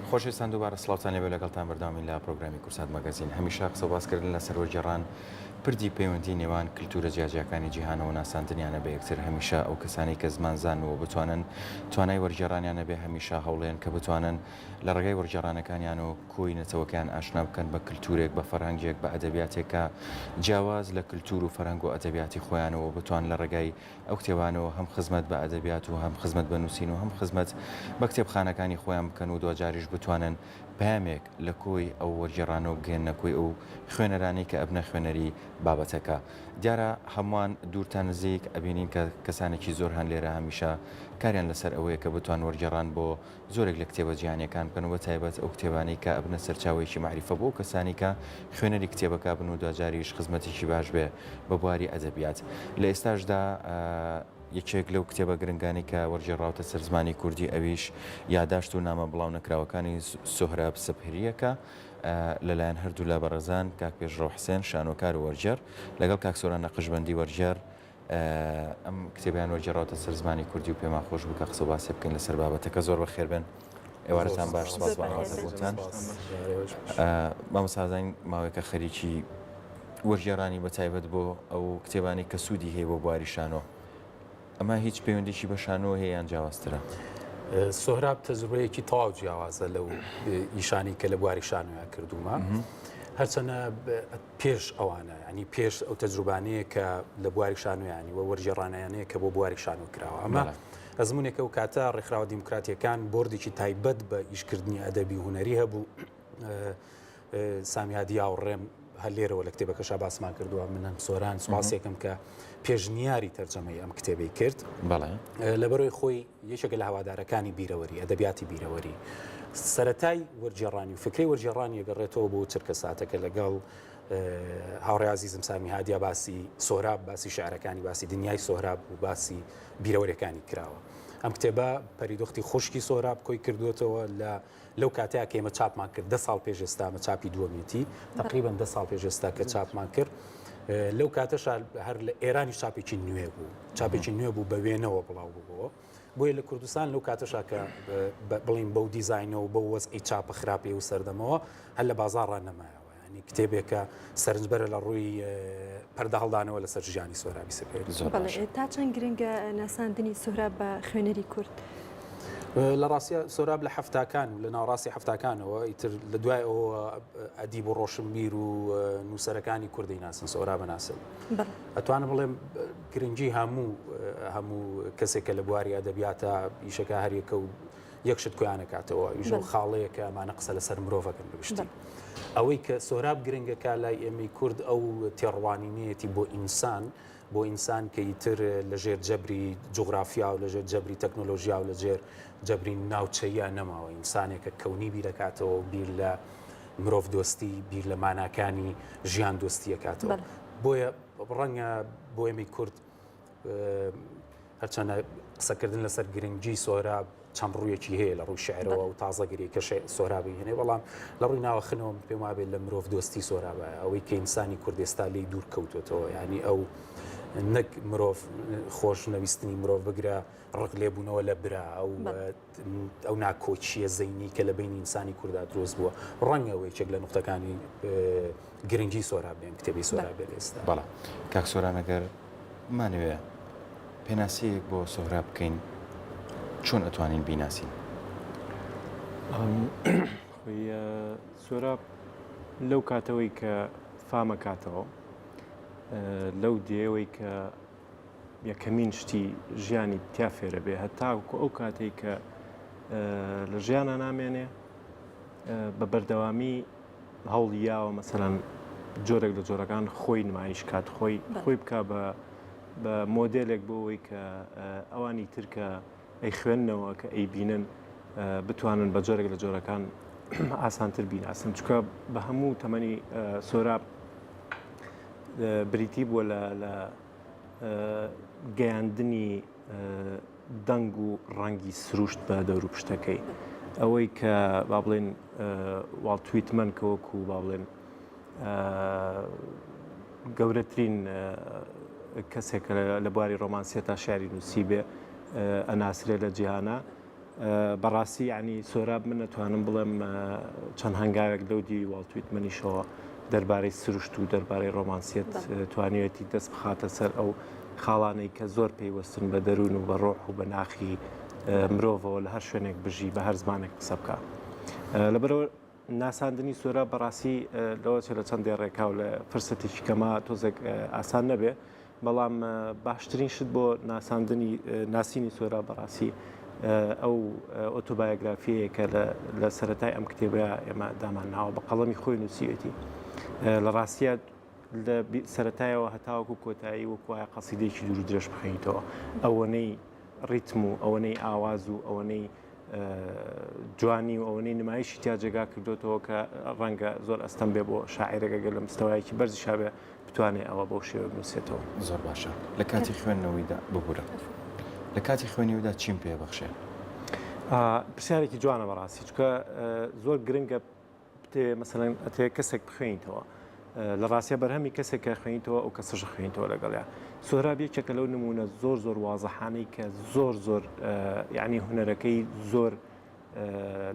خۆشەویستان دووبارە سڵاوتان لێبێ لەگەڵتان بەردەوامین لە پرۆگرامی کورسات مەگەزین هەمیشە قسە باسکردن لەسەر وەرگێڕان پردی پەیوەندی نێوان کلتورە جیاجیاکانی جیهانەوە ناساندنیانە بە یەکتر هەمیشە ئەو کەسانەی کە زمانزان و بتوانن توانای وەرگێڕانیان هەبێ هەمیشە هەوڵێن کە بتوانن لە ڕێگای وەرگێڕانەکانیان و کۆی نەتەوەکەیان ئاشنا بکەن بە کلتورێک بە فەرهەنگێک بە ئەدەبیاتێک کە جیاواز لە کلتور و فەرهەنگ و ئەدەبیاتی خۆیانەوە بتوان لە ڕێگای ئەو کتێبانەوە هەم خزمەت بە ئەدەبیات و هەم خزمەت بە نووسین و هەم خزمەت بە کتێبخانەکانی خۆیان بکەن و دواجاریش بتوانن پەیامێک لە کۆی ئەو وەرگێڕانەوە بگەیەننە کۆی ئەو خوێنەرانەی کە ئەبنە خوێنەری بابەتەکە. دیارە هەمووان دوور تا نزیک ئەبینین کە کەسانێکی زۆر هەن لێرە هەمیشە کاریان لەسەر ئەوەیە کە بتوان وەرگێڕان بۆ زۆرێک لە کتێبە جیهانیەکان بکەن و بە تایبەت ئەو کتێبانەی کە ئەبنە سەرچاوەیەکی مەعریفە بۆ ئەو کەسانەی کە خوێنەری کتێبەکە بن و دواجاریش خزمەتێکی باش بێ بە بواری ئەدەبیات. لە ئێستاشدا یەکێک لەو کتێبە گرنگانەی کە وەرگێڕاوتە سەر زمانی کوردی ئەویش یاداشت و نامە بڵاونەکراوەکانی سوهراب سپهرییە کە لەلایەن هەردوولا بەڕێزان کاک پێشڕەو حسێن شانۆکار و وەرگێڕ لەگەڵ کاک سۆران نەقشبەندی وەرگێڕ ئەم کتێبیان وەرگێڕاوتە سەر زمانی کوردی و پێمان خۆش بوو کە قسە و باسێ بکەین لەسەر بابەتەکە. زۆر بەخێر بێن. ئێوارەتان باش، سپاس بۆ ئامادەبوونتان. مامۆستا ئازین ماوەیەکە خەریکی وەرگێڕانی بە تایبەت بۆ ئەو کتێبانەی کە سوودی هەیە بۆ بواری شانۆ. ئەمە هیچ پەیوەندیی بە شانۆوە هەیە یان جیاوازترە؟ سۆهراب تەجروبەیەکی تەواو جیاوازە لەو ئیشانەی کە لە بواری شانۆیا کردوومە. هەرچەنە پێش ئەوانە ینی پێش ئەو تەجروبانەیە کە لە بواری شانۆیانی و وەرگێڕانیانەیە کە بۆ بواری شانۆ کراوە ئەمە ئەزمونێکە و کاتە ڕێکخراوە دیموکراتیەکان بۆردێکی تایبەت بە ئیشکردنی ئەدەبی هونەری هەبوو سامی هادی هاوڕێم هەر لێرەوە لە کتێبەکەشا باسمان کردووە من هەم سۆران سوپاسێکم کە پێشنیاری تەرجەمەی ئەم کتێبەی کرد بەڵێ لەبەرەوەی خۆی یەکێکە لە هەوادارەکانی بیرەوەری ئەدەبیاتی بیرەوەری سەتای وەرگێڕانی و فکری وەرگێڕانی گەڕێتەوە بۆ چرکە ساتەکە لەگەڵ هاوڕێ ئازیزم سامی هادیا باسی سۆراب باسی شعرەکانی باسی دنیای سۆراب و باسی بیرەوەرەکانی کراوە ئەم کتێبە پەریدۆختی خوشکی سۆراب کۆی کردوێتەوە لە لەو کاتەیا کە ئێمە چاپمان کرد دە ساڵ پێش ئێستا ئەمە چاپی دووەمیەتی تقریبا دە ساڵ پێش ئێستا کە چاپمان کرد لەو کاتەشا هەر لە ئێرانی چاپێکی نوێ بوو چاپێکی نوێ بوو بە وێنەوە بڵاو بووەوە بۆیە لە کوردستان لەو کاتەشا کە بڵین بەو دیزینەوە بەو وەزعی چاپە خراپی و سەردەمەوە هەر لە بازاڕا نەمایەوە ینی کتێبێکە سەرنجبەرە لە ڕووی پەردە هەڵدانەوە لەسەر ژیانی سۆرابی سپێری. زۆر باشە. تا چەند گرنگە ناساندنی سۆراب بە خوێنەری کورد؟ لە ڕاستیا سۆراب لە حەفتاکان و لە ناوەڕاستی حەفتاکانەوە ئیتر لە دوای ئەوە ئەدیب و ڕۆشنبیر و نووسەرەکانی کوردی ناسن سۆراب ناسن ئەتوانم بڵێم گرنگی هەموو هەموو کەسێک کە لە بواری ئەدەبیاتە ئیشەکە هەریەکە و یەک شت کۆیانەکاتەوە ئەویش ئەو خاڵەیە کە ئەمانە قسە لەسەر مرۆڤەکەن بەگشتی ئەوەی کە سۆراب گرنگەکە لای ئێمەی کورد ئەو تێڕوانینەیەتی بۆ ئینسان بۆ ئینسان کە ئیتر لەژێر جەبری جوغرافیا و لەژێر جەبری تەکنۆلۆژیا و لەژێر جەبری ناوچەیە نەماوە ئینسانێکە کەونی بیرەکاتەوە و بیر لە مرۆڤ دۆستی بیر لە ماناکانی ژیان دۆستیەکاتەوە بۆیە ڕەنگە بۆ ئێمەی کورد هەرچەندە قسەکردن لەسەر گرنگی سۆراب چەند ڕوویەکی هەیە لە ڕووی شعرەوە و تازەگەری کە سۆرابی هێنێ بەڵام لە ڕووی ناوەخنەوە پێم وابێت لە مرۆڤ دۆستی سۆرابە ئەوەی کە ئینسانی کوردستان لێی دوور کەوتوێتەوە ینی ئەو نەک مرۆڤ خۆش نەویستنی مرۆڤ بگرە ڕق لێبوونەوە لە برا ئەو ئەو ناکۆکییە زەینی کە لە بەینی ئینسانی کوردا دروست بووە، ڕەنگە ئەوە یەکێک لە نوختەکانی گرنگی سۆراب بێ، ئەم کتێبەی سۆراب بێ لە ئێستا. بەڵێ کاک سۆران ئەگەر بمانەوێ پێناسەیەک بۆ سۆهراب بکەین چۆن ئەتوانین بیناسین؟ خۆی سۆراب لەو کاتەوەی کە فامەکاتەوە لەو دێوەی کە یەکەمین شتی ژیانی تیا فێرە بێ هەتاکو ئەو کاتەی کە لە ژیانە نامێنێ بە بەردەوامی هەوڵی یاوە مەسەلەن جۆرێک لە جۆرەکان خۆی نمایش کات خۆی خۆی بک بە بە مۆدلێک بۆ ئەوەی کە ئەوانی ترکە ئەی خوێندنەوە کە ئەی بینن بتوانن بە جۆرێک لە جۆرەکان ئاسانتر بیناسن چکە بە هەموو تەمەنی سۆراب بریتی بووە لە گەیاندنی دەنگ و ڕەنگی سروشت بە دەوروپشتەکەی. ئەوەی کە با بڵێن واڵت ویتمەن کە وەکو با بڵێن گەورەترین کەسێک لە بواری ڕۆمانسیەتا شاری نووسی بێ ئەناسرێ لە جیهانە. بەڕاستی یانی سۆراب من ئەتوانم بڵێم چەند هەنگاوێک لەو دیوی واڵت ویتمەنیشەوە دەربارەی سروشت و دەربارەی ڕۆمانسیەت توانیوێتی دەست بخاتە سەر ئەو خاڵانەی کە زۆر پەیوەستن بە دەروون و بە ڕۆح و بە ناخی مرۆڤەوە لە هەر شوێنێک بژی بە هەر زمانێک قسە بکە لەبەرەوە ناساندنی سۆراب بەڕاستی لەوە چێ لە چەند دێڕێکا و لە فرسەتێکی کەما تۆزێک ئاسان نەبێ بەڵام باشترین شت بۆ ناساندنی ناسینی سۆراب بەڕاستی ئەو ئۆتۆبایۆگرافیەیە کە لە سەرەتای ئەم کتێبە ئێمە دامان ناوە بە قەڵەمی خۆی نووسیوێتی لە ڕاستیە لە سەرەتایەوە هەتاوەکو کۆتایی وەکو وایە قەسیدەیەکی دوور و درێژ بخوێنیتەوە ئەوەنەی ڕیتم و ئەوەنەی ئاواز و ئەوەنەی جوانی و ئەوەنەی نمایشی تیا جێگا کردوتەوە کە ڕەنگە زۆر ئەستەم بێ بۆ شاعیرێک ئەگەر لە مستەوایەکی بەرزیشا بێ بتوانێ ئەوە بەو شێوە بنووسێتەوە. زۆر باشە لە کاتی خوێندنەوەیدا ببورە لە کاتی خوێنیودا چیم پێ بەخشێ؟ پرسیارێکی جوانە بەڕاستی چونکە زۆر گرنگە بتەوێ مەسەلەن ئەتەوێ کەسێک بخوێنیتەوە لە ڕاستیا بەرهەمی کەسێک کە خوێنیتەوە ئەو کەسەش خوێنیتەوە لەگەڵیا سۆهراب یەکێکە لەو نمونە زۆر زۆر وازحانەی کە زۆر زۆر یعنی هونەرەکەی زۆر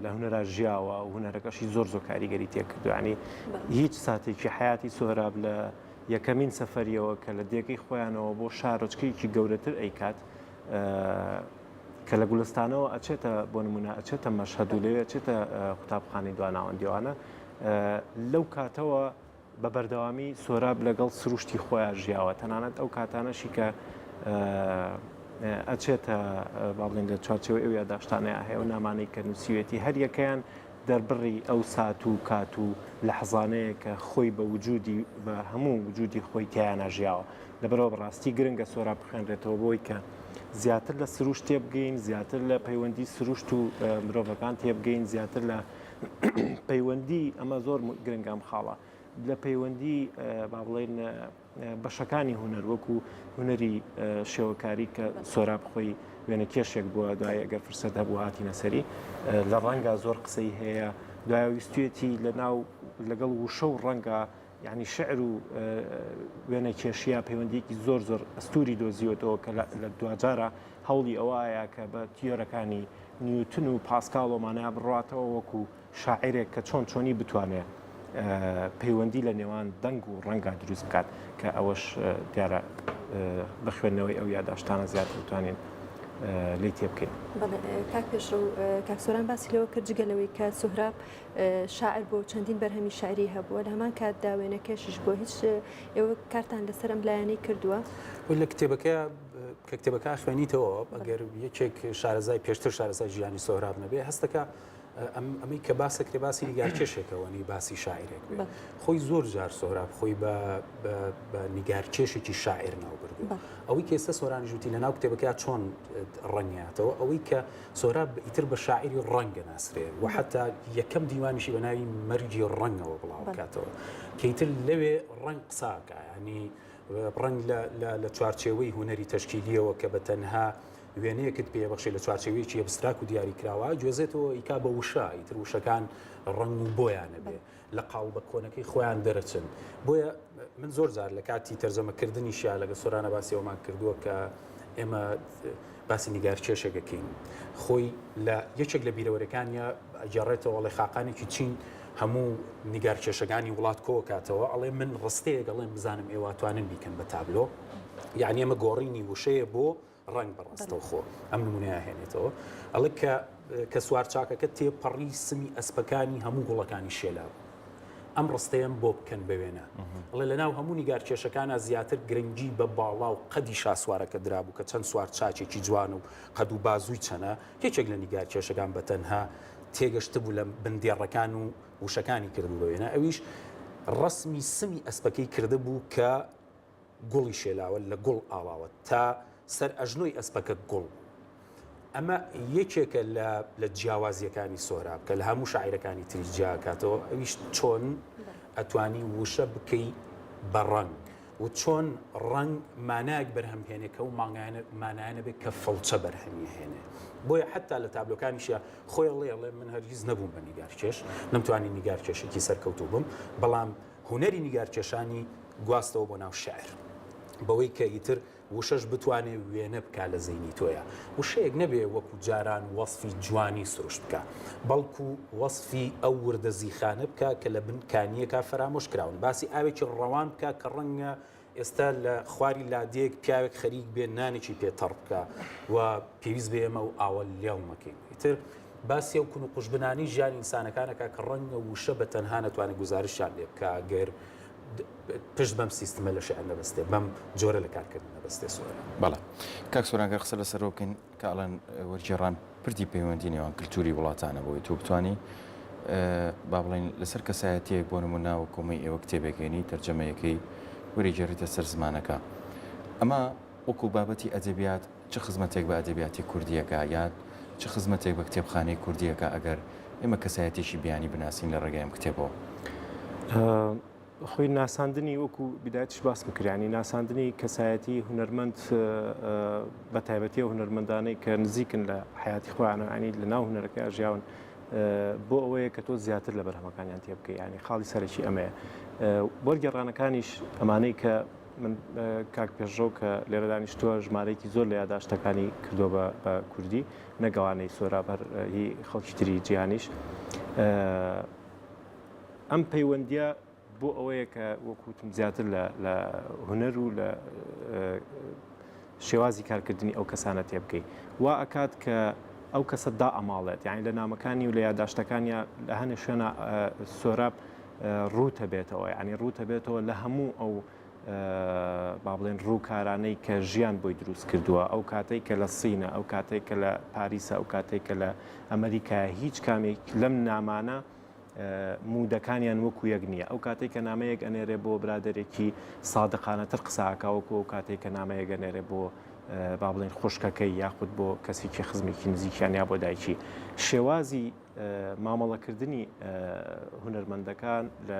لە هونەرا ژیاوە و هونەرەکەشی زۆر زۆر کاریگەری تێکردو ینی هیچ ساتێکی حیاتی سۆهراب لە یەکەمین سەفەریەوە کە لە دێکەی خۆیانەوە بۆ شارۆچکەیەکی گەورەتر ئەیکات کە لە گولستانەوە ئەچێتە بۆ نمونە ئەچێتە مەشهەد و لەوێ ئەچێتە قوتابخانەی دواناوەندیوانە لەو کاتەوە بە بەردەوامی سۆراب لەگەڵ سروشتی خۆیان ژیاوە تەنانەت ئەو کاتانەشی کە ئەچێتە با بڵێن لە چوارچێوەی ئەو یاداشتانەیە هەیە و نامانەی کە نووسیوێتی هەر یەکەیان دەربڕی ئەو سات و کات و لەحزانەیە کە خۆی بە وجودی بە هەموو وجودی خۆی تیایانە ژیاوە لەبەرئەوە بەڕاستی گرنگە سۆراب بخوێنرێتەوە بۆی کە زیاتر لە سروشت تێبگەین، زیاتر لە پەیوەندی سروشت و مرۆڤەکان تێبگەین، زیاتر لە پەیوەندی ئەمە زۆر گرنگە ئەم خاڵە لە پەیوەندی با بڵێن بەشەکانی هونەر وەکو هونەری شێوەکاری کە سۆراب خۆی وێنە کێشێک بووە دوای ئەگەر فرسەت هەبوو هاتینە سەری لە ڕەنگە زۆر قسەی هەیە دوای ویستویەتی لە ناو لەگەڵ وشە و ڕەنگە یانی شعر و وێنەکێشیە پەیوەندیەکی زۆر زۆر ئەستوری دۆزیوەتەوە کە لە دواجارە هەوڵی ئەوەیە کە بە تیۆرەکانی نیوتن و پاسکاڵ و مانای بڕاتەوە وەکو شاعرێک کە چۆن چۆنی بتوانێت پەیوەندی لە نێوان دەنگ و ڕەنگا دروست بکات کە ئەوەش دیارە بە خوێندنەوەی ئەو یاداشتانە زیاتر بتوانین لێی تێبکەین. بەڵێ کاک پێشڕەو کاک سۆران باسی لەوە کرد جگە لەوەی کە سوهراب شاعر بووە و چەندین بەرهەمی شعری هەبووە لە هەمان کاتدا وێنەکێشیش بووە هیچ ئێوە کارتان لەسەر ئەم لایەنەی کردووە؟ لە کتێبەکە کە کتێبەکە خوێنیتەوە ئەگەر یەکێک شارەزای پێشتر شارەزای ژیانی سۆهراب نەبێ هەستەکە ئەمەی کە باسەکرێ باسی نیگارکێشێکەوە نی باسی شاعرێک بێ خۆی زۆر جار سۆراب خۆی بە نیگارکێشێکی شاعر ناو بردووە ئەوەی کە ئێستا سۆرانی ژووتی لە ناو کتێبەکە چۆن ڕەنگاتەوە ئەوەی کە سۆراب ئیتر بە شاعیری ڕەنگ ئەناسرێ و حەتا یەکەم دیوانیشی بە ناوی مەرگی ڕەنگەوە بڵاو بکاتەوە کە ئیتر لەوێ ڕەنگ قسە ئەکا یانی ڕەنگ لە چوارچێوەی هونەری تەشکیلیەوە کە بە تەنها وێنەیەکت پێ بەخشێ لە چوارچێوەیەکی ئەبستراک و دیاریکراوە گوێزێتەوە ئیکا بە وشە ئیتر وشەکان ڕەنگ و بۆیانە بێ لە قاڵبە کۆنەکەی خۆیان دەرەچن. بۆیە من زۆر جار لە کاتی تەرجەمە کردنیشیا لەگە سۆرانە باسی ئەومان کردووە کە ئێمە باسی نیگارکێشێک ئەکەین خۆی لە یەکێک لە بیرەوەرەکانیا ئەگێڕێتەوە ئەڵێ خاقانێکی چین هەموو نیگارکێشەکانی وڵات کۆکاتەوە ئەڵێ من ڕستەیەک ئەڵێم بزانم ئێوە توانن بیکەن بە تابلۆ یعنی ئەمە گۆڕینی وشەیە بۆ ڕەنگ بە ڕاستەوخۆ ئەم نمونەیە ئەهێنێتەوە ئەڵێ کە کە سوارچاکەکە تێپەڕی سمی ئەسپەکانی هەموو گوڵەکانی شێلا بوو ئەم ڕستەیەم بۆ بکەن بە وێنە ئەڵێ لەناو هەموو نیگارکێشەکانە زیاتر گرنگی بە باڵا و قەدی شاسوارەکە درابوو کە چەند سوارچاکێکی جوان و قەد و بازووی چەنە یەکێک لە نیگارکێشەکان بە تەنها تێگەشتبوو لە بندێڕەکان و وشەکانی کردبوو بە وێنە ئەویش ڕەسمی سمی ئەسپەکەی کردبوو کە گوڵی شێلاوە لە گوڵ ئاڵاوە تا سەر ئەژنۆی ئەسپەکە گوڵ بوو. ئەمە یەکێکە لە لە جیاوازییەکانی سۆهراب کە لە هەموو شاعیرەکانی تری جیا کاتەوە ئەویش چۆن ئەتوانی وشە بکەی بە ڕەنگ و چۆن ڕەنگ مانایەک بەرهەم بهێنێ کە ئەو مانگایانە مانایە نەبێت کە فڵچە بەرهەمی هێنێ بۆیە حتا لە تابلۆکانیشیا خۆی ئەڵێ ئەڵێ من هەرگیز نەبووم بە نیگارکێش نەمتوانی نیگارکێشێکی سەرکەوتوو بم بەڵام هونەری نیگارکێشانی گواستەوە بۆ ناو شعر بەوەی کە ئیتر. وشەش بتوانێ وێنە بکا لە زەینی تۆیا. وشەیەک نەبێ وەکو جاران وەسفی جوانی سروشت بکا، بەڵکو وەسفی ئەو وردە زیخانە بکا کە لە بن کانییەکا فەرامۆش کراون، باسی ئاوێکی ڕەوان بکا کە ڕەنگە ئێستا لە خواری لادێیەک پیاوێک خەریک بێ نانێکی پێ تەڕ بکا و پێویست بێ ئێمە ئەو ئاوە لێڵ نەکەین. ئیتر باسی ئەو کون و قوژبنانەی ژیانی ئینسانەکان ئەکا کە ڕەنگە وشە بە تەنها نەتوانێ گوزارشتیان لێ بکا گەر پشت بەم سیستمە لە شیعر نەبەستێ، بەم جۆرە لە کارکردن نەبەستێ سۆران. بەڵێ کاک سۆران گەر قسە لەسەرەوە بکەین کە ئەڵێن وەرگێڕان پردی پەیوەندی نێوان کلتوری وڵاتانە بۆی تۆ بتانی با بڵێین لەسەر کەسایەتیەک بۆ نمونە وەکۆمەی ئێوە کتێبێک هێنی تەرجەمەیەکەی وەریگێڕیتە سەر زمانەکە ئەمە وەکو بابەتی ئەدەبیات چ خزمەتێک بە ئەدەبیاتی کوردیەکە یان چ خزمەتێک بە کتێبخانەی کوردیەکە ئەگەر ئێمە کەسایەتێکی بیانی بناسین لە ڕێگای ئەم کتێبەوە؟ خۆی ناساندنی وەکو بیدایەتیش باسم کرد یانی ناساندنی کەسایەتی هونەرمەند بە تایبەتی ئەو هونەرمەندانەی کە نزیکن لە حیاتی خۆیانەوە ینی لە ناو هونەرەکە ژیاون بۆ ئەوەیە کە تۆ زیاتر لە بەرهەمەکانیان تێبگەی ینی خاڵی سەرەکی ئەمەیە وەرگێڕانەکانیش ئەمانەی کە من کاک پێشڕەو کە لێرە دانیشتووە ژمارەیەکی زۆر لە یاداشتەکانی کردووە بە کوردی نەگەوانەی سۆراب هەر هی خەڵکی تری جیهانیش ئەم پەیوەندیە بۆ ئەوەیە کە وەکوتم زیاتر لە هونەر و لە شێوازی کارکردنی ئەو کەسانە تێبگەی وا ئەکات کە ئەو کەسە دا ئەماڵێت یعنی لە نامەکانی و لە یاداشتەکانیا لە هەنێ شوێنە سۆراب ڕووتە بێتەوە یعنی ڕووتە بێتەوە لە هەموو ئەو با بڵێن ڕووکارانەی کە ژیان بۆی دروست کردووە ئەو کاتێک کە لە سینە ئەو کاتێک کە لە پاریسە ئەو کاتێک کە لە ئەمریکا هیچ کامێک لەم نامانە موودەکانیان وەکو یەک نییە ئەو کاتێک کە نامەیەک ئەنێرێ بۆ برادێکی سادقانەتر قساکە وەکو ئەو کاتێک کە نامەیەک ئەنێرێ بۆ با بڵێن خوشکەکەی یاخود بۆ کەسێکی خزمێکی نزیکیان یا بۆ دایکی شێوازی مامەڵەکردنی هونەرمەندەکان لە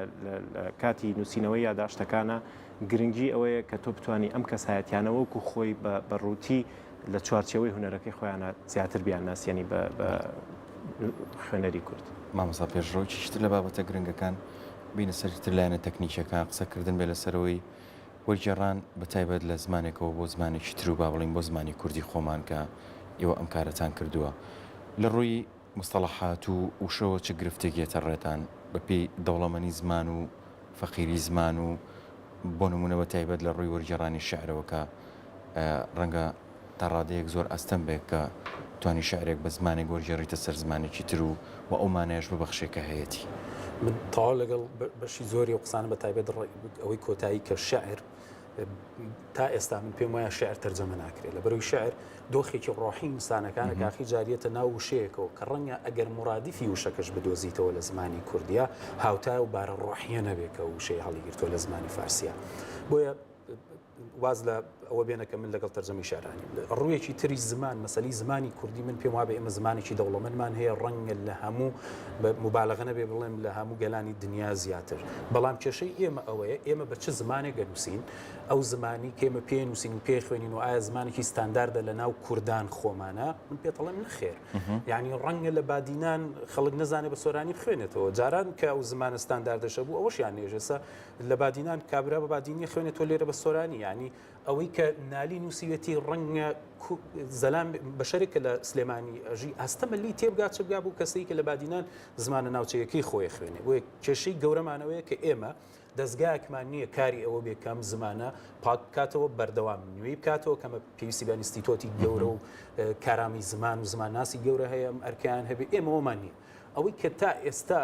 کاتی نووسینەوەی یاداشتەکانە گرنگی ئەوەیە کە تۆ بتانی ئەم کەسایەتیانە وەکو خۆی بە ڕووتی لە چوارچێوەی هونەرەکەی خۆیانە زیاتر بیانناسیێنی بە خوێنەری کورد. مامۆستا پێشڕەو چیتر لە بابەتە گرنگەکان بینە سەر تر لایەنە تەکنیکیەکان قسەکردن بێ لەسەرەوەی وەرگێڕان بە تایبەت لە زمانێکەوە بۆ زمانێکی تر و با بڵێین بۆ زمانی کوردی خۆمان کە ئێوە ئەم کارەتان کردووە لە ڕووی مستەڵەحات و وشەوە چ گرفتێک یەتە ڕێتان بە پێی دەوڵەمەنی زمان و فەقیری زمان و بۆ نموونە بە تایبەت لە ڕووی وەرگێڕانی شیعرەوە کە ڕەنگە تا ڕادەیەک زۆر ئەستەم بێت کە توانی شیعرێک بە زمانێک وەرگێڕیتە سەر زمانێکی تر و و ئەو مانایەش ببەخشێ کە هەیەتی. من تەواو لەگەڵ بەشی زۆری ئەو قسانە بە تایبەت ئەوەی کۆتایی کە شیعر تا ئێستا من پێم وایە شیعر تەرجەمە ناکرێت لەبەرەوەی شیعر دۆخێکی ڕۆحی ئینسانەکانە کاخی جاریەتە ناو وشەیەکەوە کە ڕەنگە ئەگەر مرادیفی وشەکەش بدۆزیتەوە لە زمانی کوردیا هاوتای و بارە ڕۆحیە نەبێت کە وشەی هەڵیگرتووە لە زمانی فارسیە بۆیە واز لە ئەوە بێنە کە من لەگەڵ تەرجەمەی شعرانیم. ڕوویەکی تری زمان، مەسەلەی زمانی کوردی من پێم وابێ ئێمە زمانێکی دەوڵەمەندمان هەیە ڕەنگە لە هەموو بە موبالەغە نەبێ بڵێم لە هەموو گەلانی دنیا زیاتر. بەڵام کێشەی ئێمە ئەوەیە ئێمە بە چ زمانێک ئەنووسین، ئەو زمانی کە ئێمە پێی نووسین و پێی خوێنین و ئایا زمانێکی ستانداردە لە ناو کوردان خۆمانە؟ من پێت ئەڵێم نەخێر. یانی ڕەنگە لە بادینان خەڵک نەزانێ بە سۆرانی بخوێنێتەوە. جاران کە ئەو زمانە ستانداردەشە بوو ئەوەشیان نێژ. ئێستا لە بادینان کابرا بە بادینی خوێنێ تۆ لێرە بە سۆرانی یانی ئەوەی کە نالی نووسیوێتی ڕەنگە زەلام بەشەرێک کە لە سلێمانی ئەژی ئەستەمە لی تێبگا چ بگا بوو کەسەی کە لە بادینان زمانە ناوچەیەکەی خۆی خوێنێ بۆیە کێشەی گەورەمانەوەیە کە ئێمە دەستگایەکمان نییە کاری ئەوە بێ کەم زمانە پاک بکاتەوە بەردەوام نوێی بکاتەوە کەمە پێویستی بە ئینستیتۆتی گەورە و کارامی زمان و زمانناسی گەورە هەیە ئەم ئەرکیان هەبێ ئێمەوەمان نییە ئەوەی کە تا ئێستا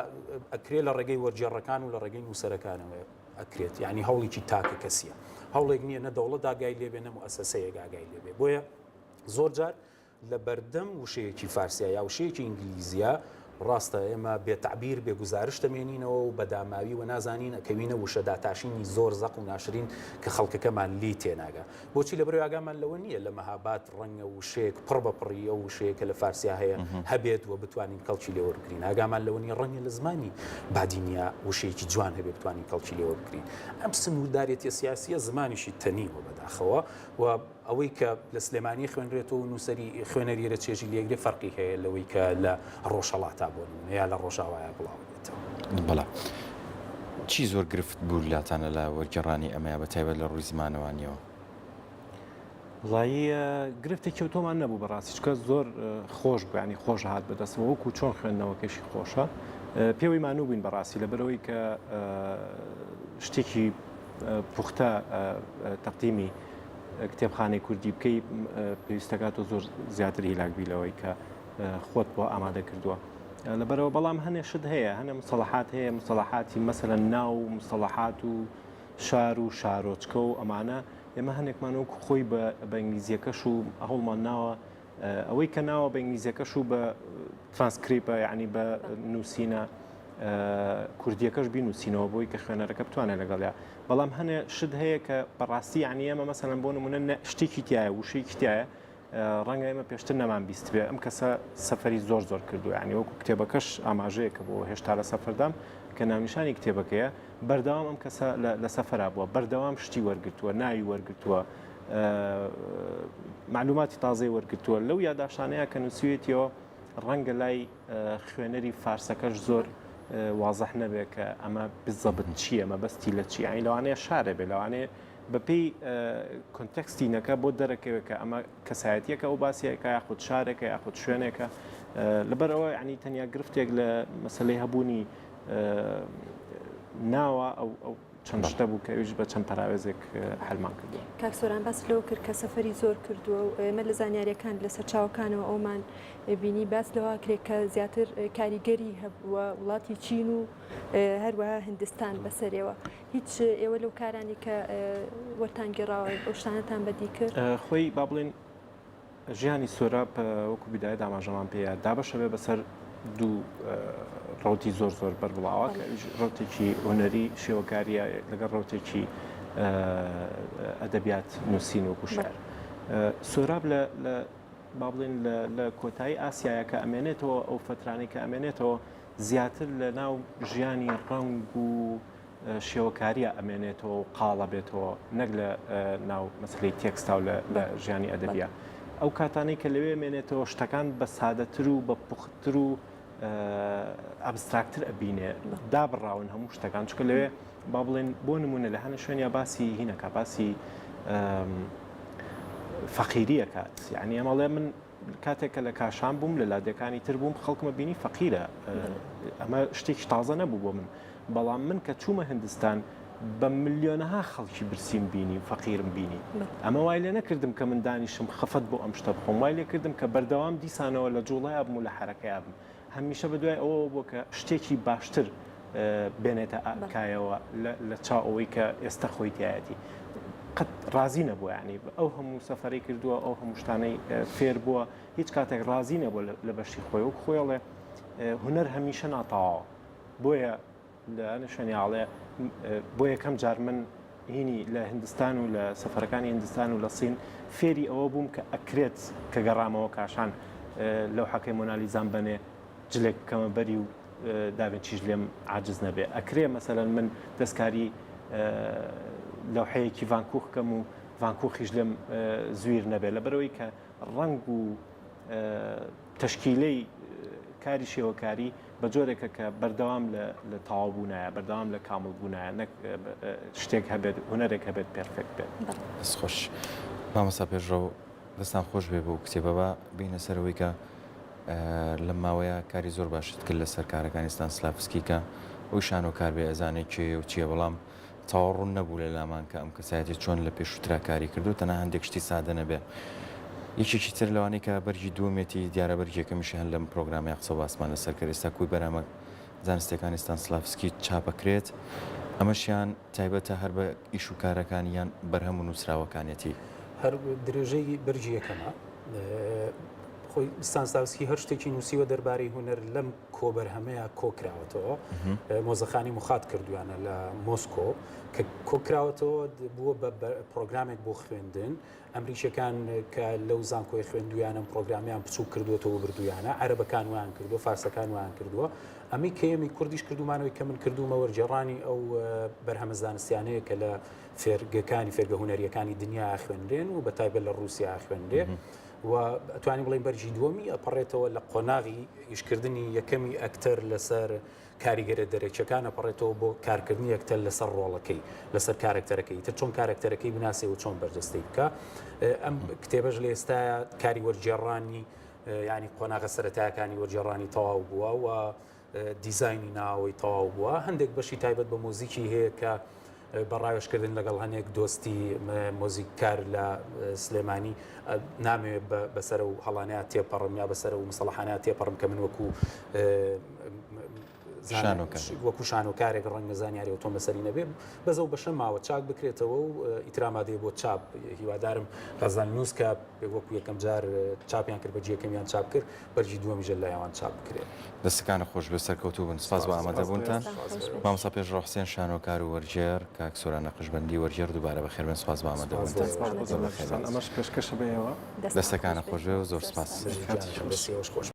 ئەکرێ لە ڕێگەی وەرگێڕەکان و لە ڕێگەی نووسەرەکانەوە ئەکرێت یعنی هەوڵێکی تاکە کەسیە هەوڵێک نییە نە دەوڵەت ئاگای لێبێ نە موئەسەسەیەک ئاگای لێبێ بۆیە زۆر جار لە بەردەم وشەیەکی فارسیا یا وشەیەکی ئینگلیزیە ڕاستە ئێمە بێ تەعبیر بێ گوزارش دەمێنینەوە و بە داماوی و نازانین ئەکەوینە وشە داتاشینی زۆر زەق و ناشرین کە خەڵکەکەمان لێی تێناگا بۆچی لەبەرئەوەی ئاگامان لەوە نییە لە مەهاباد ڕەنگە وشەیەک پڕ بە پڕی ئەو وشەیە کە لە فارسیا هەیە هەبێت و بتوانین کەڵکی لێ وەربگرین. ئاگامان لەوە نییە ڕەنگە لە زمانی بادینیا وشەیەکی جوان هەبێ بتوانین کەڵکی لێ وەربگرین. ئەم سنووردارێتیە سیاسییە زمانیشی تەنیوە بەداخەوە و ئەوەی کە لە سلێمانی خوێنرێتەوە و نووسەری خوێنەری لە چێژی لێگرێ فەرقی هەیە لەوەی کە لە ڕۆژهەڵاتا بۆ نموونە یا لە ڕۆژاوایا بڵاو بێتەوە. بەڵێ. چی زۆر گرفت بوو لاتانە لە وەرگێڕانی ئەمەیا بە تایبەت لە ڕووی زمانەوانییەوە؟ وەڵایی گرفتێکی ئەوتۆمان نەبوو بەڕاستی چونکە زۆر خۆش بوو یانی خۆش هات بەدەستەوە وەکو چۆن خوێندنەوەکەشی خۆشە پێوەی مانوو بووین بەڕاستی لەبەرەوەی کە شتێکی پوختە تەقدیمی کتێبخانەی کوردی بکەی پێویستەکات تۆ زۆر زیاتر هیلاک بی لەوەی کە خۆت بۆ ئامادە کردووە لەبەرەوە بەڵام هەنێ شت هەیە هەنە مسەڵحات هەیە مسەڵحاتی مەسەلەن ناو و مسەڵحات و شار و شارۆچکە و ئەمانە ئێمە هەنێکمان وەکو خۆی بە بە ئینگلیزیەکەش و هەوڵمان ناوە ئەوەی کە ناوە بە ئینگلیزیەکەش و بە ترانسکریپە یعنی بە نووسینە کوردیەکەش بینوسینەوە بۆی کە خوێنەرەکە بتوانێت لەگەڵیا بەڵام هەنێ شت هەیە کە بەڕاستی یعنی ئێمە مەسەلەن بۆ نمونە شتێکی تایە وشەیەکی تایە ڕەنگە ئێمە پێشتر نەمان بیستبێ ئەم کەسە سەفەری زۆر زۆر کردووە یعنی وەکو کتێبەکەش ئاماژەیەکە بۆ هێشتا لە سەفەردام کە ناونیشانی کتێبەکەیە بەردەوام ئەم کەسە لە سەفەرا بووە بەردەوام شتی وەرگتووە ناوی وەرگتووە معلوماتی تازەی وەرگتووە لەو یاداشانەیە کە نووسیوێتیەوە ڕەنگە لای خوێنەری فارسەکەش زۆر وازح نەبێ کە ئەمە بزەبت چییە مەبەستی لە چی ئەین لەوانەیە شارێ بێ لەوانەیە بەپێی context ینەکە بۆ دەرەکەوێت کە ئەمە کەسایەتیەکە ئەو باسیەکە یاخود شارێکە یاخود شوێنێکە لەبەرەوە ینی تەنیا گرفتێک لە مەسلەی هەبوونی ناوە ئەو ئەو چەند شتە بوو کە ئەویش بە چەند پەراوێزێک حلمان کردووە. کاک سۆران باس لەوە کرد کە سەفەری زۆر کردووە و ئێمە لە زانیاریەکان لە سەرچاوەکانەوە ئەومان بینی باس لەوە کرێت کە زیاتر کاریگەری هەبووە وڵاتی چین و هەروەها هندستان بەسەرێوە هیچ ئێوە لەو کارانی کە وەرتان گێڕاوە ئەو شتانەتان بەدی کرد؟ خۆی با بڵێین ژیانی سۆراب وەکو بیدایەت ئاماژەمان پێیە دابەشە بێ بەسەر دوو ڕوتی زۆر زۆر بەربڵاوە کە ئەویش ڕوتێکی هونەری شێوەکاریە لەگەڵ ڕوتێکی ئەدەبیات نووسین وەکو شعر سۆراب لە با بڵێن لە کۆتایی ئاسیایە کە ئەمێنێتەوە ئەو فترانەی کە ئەمێنێتەوە زیاتر لە ناو ژیانی ڕەنگ و شێوەکاریە ئەمێنێتەوە و قاڵ ئەبێتەوە نەک لە ناو مەسەلەی تێکستا و لە ژیانی ئەدەبیە. ئەو کاتانەی کە لەوێ مێنێتەوە شتەکان بە سادەتر و بە پوختتر و abstract تر ئەبینێ دابڕاون هەموو شتەکان چونکە لەوێ با بڵێن بۆ نمونە لە هەنە شوێنیا باسی هینەکە باسی فەقیریەکات یعنی ئەمەڵێ من کاتێک کە لە کاشان بووم لە لادێکانی تر بووم خەڵکمە بینی فەقیرە ئەمە شتێکی تازە نەبوو بۆ من بەڵام من کە چوومە هندستان بە ملیۆنەها خەڵکی برسیم بینی و فەقیرم بینی ئەمە وای لێ نەکردم کە من دانیشم خەفەت بۆ ئەم شتە بخۆم وای لێ کردم کە بەردەوام دیسانەوە لە جوڵەیا بم و لە حەرەکەیا بم هەمیشە بە دوای ئەوەوە بووە کە شتێکی باشتر بێنێتە کایەوە لە چاو ئەوەی کە ئێستا خۆی تایەتی قەت ڕازی نەبووە ینی ئەو هەموو سەفەری کردووە ئەو هەموو شتانەی فێر بووە هیچ کاتێک ڕازی نەبووە لە بەشی خۆی و خۆیڵێ هونەر هەمیشە ناتەواوە بۆیە لە شوێنی ئاڵێ بۆ یەکەم جار من هینی لە هندستان و لە سەفەرەکانی هندستان و لە سین فێری ئەوە بووم کە ئەکرێت کە گەڕامەوە کاشان لەوحەکەی مۆنالیزام بەنێ جلێک بکەمە بەری و داڤینچیش لێم عاجز نەبێ ئەکرێ مەسەلەن من دەستکاری لەوحەیەکی ڤانکوخ کەم و ڤانکوخیش لێم زویر نەبێ لەبەرەوەی کە ڕەنگ و تەشکیلەی کاری شێوەکاری بە جۆرێکە کە بەردەوام لە تەواو بوونایە بەردەوام لە کامڵ بوونایە نەک شتێک هەبێت هونەرێک هەبێت perfect بێت. دەست خۆش مامۆستا پێشڕەو دەستان خۆش بێ بۆ کتێبە با بینە سەرەوەی کە لەم ماوەیە کاری زۆر باشت کرد لەسەر کارەکانی ستانسلافسکی کە ئەو شانۆکار بێ ئەزانێ کێیە و چییە بەڵام تەواو ڕوون نەبوو لە لامان کە ئەم کەسایەتیە چۆن لە پێشووترا کاری کردووە تەنها هەندێک شتی سادە نەبێ یەکێکی تر لەوانەی کە بەرگی دووەمێتی دیارە بەرگی یەکەمیشی هەر لەم پرۆگرامەیە قسە و باسمان لەسەر کرد ئێستا کۆی بەرهەمە زانستیەکانی ستانسلافسکی چاپەکرێت ئەمەشیان تایبەتە هەر بە ئیش و کارەکانی یان بەرهەم و نووسراوەکانیەتی. هەر درێژەی بەرگی یەکەمە. خۆی ستانسلاوسکی هەر شتێکی نووسیوە دەربارەی هونەر لەم کۆبەرهەمەیە کۆکراوەتەوە مۆزەخانی مخات کردویانە لە مۆسکۆ کە کۆکراوەتەوە بووە بە پرۆگرامێک بۆ خوێندن ئەمریکیەکان کە لەو زانکۆی خوێندویانم پرۆگرامیان بچوو کردوێتەوە بردویانە عەرەبەکان ویان کردووە فارسەکان ویان کردووە ئەمی کەمی کوردیش کردومانەوەی کە من کردومە وەرگێڕانی ئەو بەرهەمە زانستیانەیە کە لە فێرگەکانی فێرگە هونەریەکانی دنیا خوێنرێن و بە تایبەت لە رووسیا خوێنرێ. و ئەتوانین بڵێین بەرگی دووەمی ئەپەڕێتەوە لە قۆناغی ئیشکردنی یەکەمی ئەکتەر لەسەر کاریگەرە دەرەکیەکان ئەپەڕێتەوە بۆ کارکردنی ئەکتەر لەسەر ڕۆڵەکەی لەسەر کارەکتەرەکەی تر چۆن کارەکتەرەکەی بناسێ و چۆن بەرجەستەی بکە ئەم کتێبەش لە ئێستایا کاری وەرگێڕانی ینی قۆناغە سەرەتایەکانی وەرگێڕانی تەواو بووە و دیزاینی ناوەوەی تەواو بووە، هەندێک بەشی تایبەت بە مۆزیکی هەیە کە بە ڕاوێژکردن لەگەڵ هەنێک دۆستی مۆزیککار لە سلێمانی نامەوێت بەسەر و هەڵانەیە تێپەڕم یا بەسەر و مسەڵحانە تێپەڕم کە من وەکو وەکو شانۆکارێک ڕەنگە زانیاری و تۆم لەسەری نەبێ بەس ئەو بەشە ماوە چاک بکرێتەوە و ئیترامادەیە بۆ چاپ هیوادارم غەزال نووس کە وەکو یەکەم جار چاپیان کرد بەرگی یەکەمیان چاپ کرد بەرگی دووەمیش لە لای ئەوان چاپ بکرێت. دەستەکانت خۆش بێت سەرکەوتوو بن سپاس بۆ ئامادەبوونتان مامۆستا پێشڕەو حسێن شانۆکار و وەرگێڕ کاک سۆران نەقشبەندی وەرگێڕ دووبارە بەخێربێن سپاس بۆ ئامادەبوونتان زۆر بەخێربێن ئەمەش پێشکەشە بە ئێوە. دەستەکانت خۆش بێ و زۆر سپاس. کاتیش خۆش.